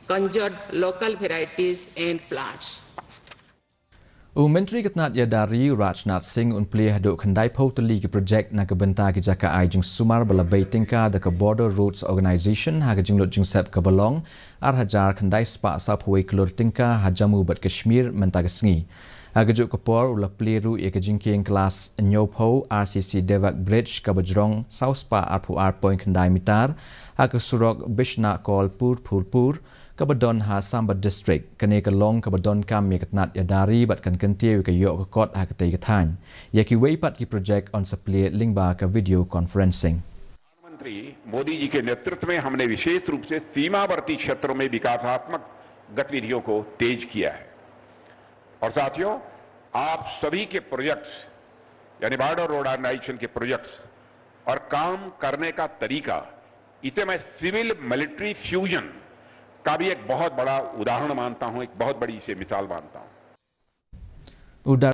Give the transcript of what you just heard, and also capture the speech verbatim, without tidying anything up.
conjured local varieties and plants. U Myntri ka tnat ïada ri u Rajnath Singh un plie haduh khyndai phew tylli ki projek na ka bynta ki jaka ai jingsumar ba la bei tyngka da ka Border Roads Organisation ha ka jinglut jingsep kaba long ar hajar khyndai spah sawphew wei klur tyngka ha Jammu bad Kashmir mynta ka sngi. Ha kajuh ka por u la plie ruh ïa ka jingkieng klas hynñiewphew R C C Devak Bridge kaba jrong saw spah arphew ar point khyndai mitar ha ka surok Bishnakol Pur Phulpur kaba don ha Sambha District. Kane ka long kaba donkam ïa ka tnat ïada ri bad kan kyntiew ïa ka ïoh ka kot ha katei ka thaiñ. Ïa kiwei pat ki projek yn sa plie lyngba ka video conferencing. प्रधानमंत्री मोदी जी के नेतृत्व में हमने विशेष रूप से सीमावर्ती क्षेत्रों में विकासात्मक गतिविधियों को तेज किया है। और साथियों, आप सभी के प्रोजेक्ट्स, यानी बॉर्डर रोड ऑर्गेनाइजेशन के प्रोजेक्ट्स और काम करने का तरीका, इसे मैं सिविल मिलिट्री फ्यूजन का भी एक बहुत बड़ा उदाहरण मानता हूं, एक बहुत बड़ी इसे मिसाल मानता हूं। U